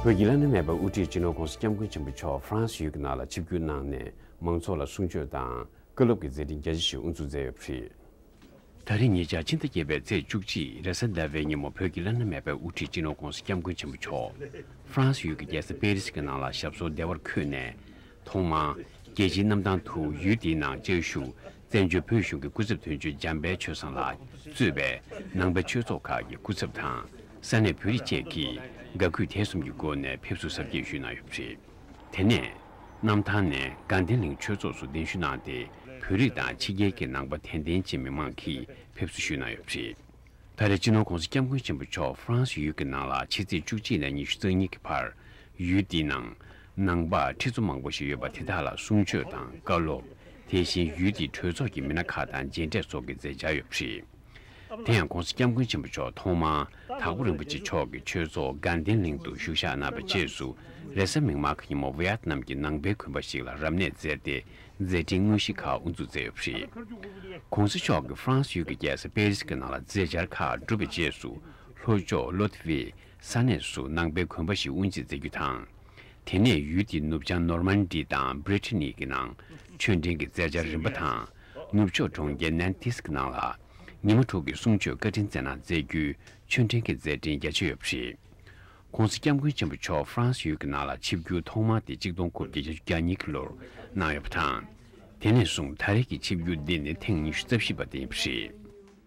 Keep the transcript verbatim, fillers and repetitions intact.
བོད་ཀྱི་བླ་ན་མེད་པའི་དབུ་ཁྲིད་སྤྱི་ནོར་༸གོང་ས་༸སྐྱབས་མགོན་ཆེན་པོ་མཆོག་ཧྥ་རན་སི་ཡུལ་གྱི་ནང་ལ་ཆིབས་བསྒྱུར་གནང་ནས། མང་ཚོགས་ལ་གསུང་ཆོས་དང་བཀའ་སློབ་ཀྱི་མཛད་འཕྲིན་རྒྱ་ཆེ་ཞིག་དབུ་འཛུགས་མཛད་ཡོད་པ་རེད། ད་རེས་ཉེ་ཆར་ཕྱི་ཟླ་བརྒྱད་པའི་ཚེས་བཅུ་གཅིག་རེས་གཟའ་ཟླ་བའི་ཉིན་མོ། བོད་ཀྱི་བླ་ན་མེད་པའི་དབུ་ཁྲིད་སྤྱི་ནོར་༸གོང་ས་༸སྐྱབས་མགོན་ཆེན་པོ་མཆོག་ཧྥ་རན་སི་ཡུལ་གྱི་རྒྱལ་ས་པེ་རི་སི་གི་ནང་ལ་ཞབས་སོར་བདེ་བར་འཁོད་ནས། ཐོག་མར་རྒྱལ་སྤྱིའི་གནམ་ཐང་དུ་ཡུལ་དེའི་ནང་བཅའ་བཞུགས་བཙན་བྱོལ་བོད་གཞུང་གི་སྐུ་ཚབ་དོན་གཅོད་འཇམ་དཔལ་ཆོས་བཟང་ལགས་གཙོས་པའི་ནང་པའི་ཆོས་ཚོགས་ཁག་གི་སྐུ་ཚབ་དང་། ས་གནས་བོད་རིགས་བཅས་ཀྱིས་དགའ་གུས་དད་གསུམ་གྱི་སྒོ་ནས་ཕེབས་བསུ་གཟབ་རྒྱས་ཞུས་གནང་ཡོད་པ་རེད། དེ་ནས་གནམ་ཐང་ནས་དགའ་ལྡན་གླིང་ཆོས་ཚོགས་སུ་གདན་ཞུ་གནང་སྟེ། བོད་རིགས་དང་ཕྱི་རྒྱལ་གྱི་ནང་པ་དད་ལྡན་གྱི་མི་མང་གིས་ཕེབས་བསུ་ཞུས་གནང་ཡོད་པ་རེད། ད་རེས་སྤྱི་ནོར་༸གོང་ས་༸སྐྱབས་མགོན་ཆེན་པོ་མཆོག་ཧྥ་རན་སི་ཡུལ་གྱི་ནང་ལ་ཕྱི་ཚེས་བཅུ་གཅིག་ནས་ཉི་ཤུ་རྩ་གཉིས་ཀྱི་བར། ཡུལ་འདིའི་ནང་ནང་པ་ཁྲི་ཚོ་མང་པོ་ཞིག་ཡོད་པ་དེ་དག་ལ་གསུང་ཆོས་དང་བཀའ་སློབ། དེ་བཞིན་ཡུལ་དེའི་གྲོས་ཚོགས་ཀྱི་མི་སྣ་ཁག་དང་མཇལ་འཕྲད་སོགས་ཀྱི་མཛད་འཆར་ཡོད་པ་རེད། དེ་ཡང་༸གོང་ས་༸སྐྱབས་མགོན་ཆེན་པོ་མཆོག་ཐོག་མར་དྭགས་པོ་རིན་པོ་ཆེ་མཆོག་གི་ཆོས་ཚོགས་དགའ་ལྡན་གླིང་དུ་བཞུགས་ཞག་གནང་བའི་རྗེས་སུ། རེས་གཟའ་མིག་དམར་གྱི་ཉིན་མོ་ཝི་ཡེད་ནམ་གྱི་ནང་པའི་དགོན་པ་ཞིག་ལ་རབ་གནས་མཛད་དེ། མཛད་འཕྲིན་དངོས་གཞི་ཁག་དབུ་འཛུགས་མཛད་ཡོད་པ་རེད། ༸གོང་ས་མཆོག་གིས་ཧྥ་རན་སི་ཡུལ་གྱི་རྒྱལ་ས་པེ་རི་སི་གི་ནང་ལ་མཛད་འཆར་ཁག་གྲུབ་པའི་རྗེས་སུ། ལྷོ་ཕྱོགས་ལོ་ཏི་ཝེ་ས་གནས་སུ་ནང་པའི་དགོན་པ་ཞིག་དབུ་འབྱེད་མཛད་རྒྱུ་དང་། དེ་ནས་ཡུལ་དེའི་ནུབ་བྱང་ནོར་མན་ཌི་དང་བྷི་རི་ཊ་ནི་གི་ནང་ཆོས་འབྲེལ་གྱི་མཛད་འཆར་རིམ་པ་དང་། ནུབ་ཕྱོགས་གྲོང་ཁྱེར་ནན་ཏིས་ཀྱི་ནང་ལ་ཉི་མ་དྲུག་གི་གསུང་ཆོས་བཀའ་དྲིན་སྩལ་གནང་མཛད་རྒྱུའི་ཆོས་འབྲེལ་གྱི་མཛད་འཕྲིན་རྒྱ་ཆེ་ཡོད་པ་རེད། ༸གོང་ས་༸སྐྱབས་མགོན་ཆེན་པོ་མཆོག་ཧྥ་རན་སི་ཡུལ་གྱི་ནང་ལ་ཆིབས་བསྒྱུར་ཐོག་མ་དེ་གཅིག་སྟོང་དགུ་བརྒྱ་བརྒྱད་ཅུ་གྱ་གཉིས་ཀྱི་ལོར་གནང་ཡོད་པ་དང་། དེ་ནས་བཟུང་ད་རེས་ཀྱི་ཆིབས་བསྒྱུར་འདི་ནི་ཐེངས་ཉི་ཤུ་རྩ་བཞི་པ་དེ་ཡིན་པ་རེད།